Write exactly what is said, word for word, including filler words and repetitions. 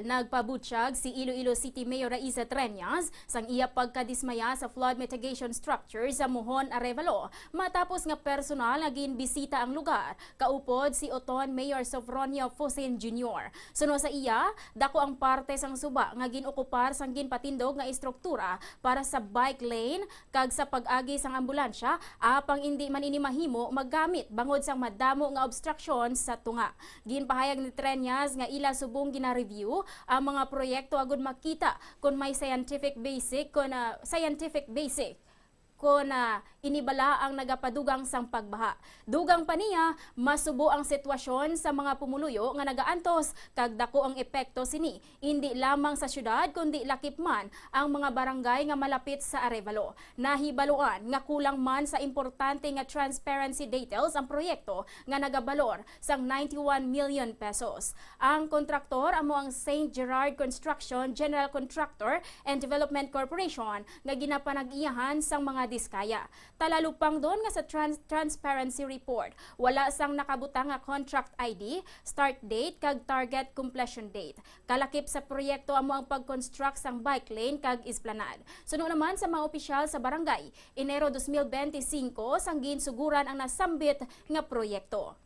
Nagpabutyag si Iloilo City Mayor Raisa Treñas sang iya pagkadismaya sa flood mitigation structure sa Mohon, Arevalo, matapos nga personal nga ginbisita ang lugar kaupod si Oton Mayor Sofronio Fusin Junior. Suno sa iya, dako ang parte sang suba nga gin-okupar sang ginpatindog nga estruktura para sa bike lane kag sa pag-agi sang ambulansya, apang indi man ini mahimo magamit bangod sang madamo nga obstruksyon sa tunga. Ginpahayag ni Treñas nga ila subong gina-review ang mga proyekto agud makita kon may scientific basic, kon, ah, scientific basic, kon, ah, ini bala ang nagapadugang sang pagbaha. Dugang pa niya, masubo ang sitwasyon sa mga pumuluyo nga nagaantos kag dako ang epekto sini, indi lamang sa syudad kundi lakip man ang mga barangay nga malapit sa Arevalo. Nahibaluan nga kulang man sa importante nga transparency details ang proyekto nga nagabalor sang ninety-one million pesos. Ang kontraktor amo ang Saint Gerard Construction General Contractor and Development Corporation nga ginapanag-iyahan sang mga diskaya. Talalupangdon nga sa trans-, transparency report, wala sang nakabutang nga contract I D, start date, kag target completion date. Kalakip sa proyekto amo ang pag-construct sang bike lane kag esplanade. Suno naman sa mga opisyal sa barangay, Enero dos mil benti singko sang ginsuguran ang nasambit nga proyekto.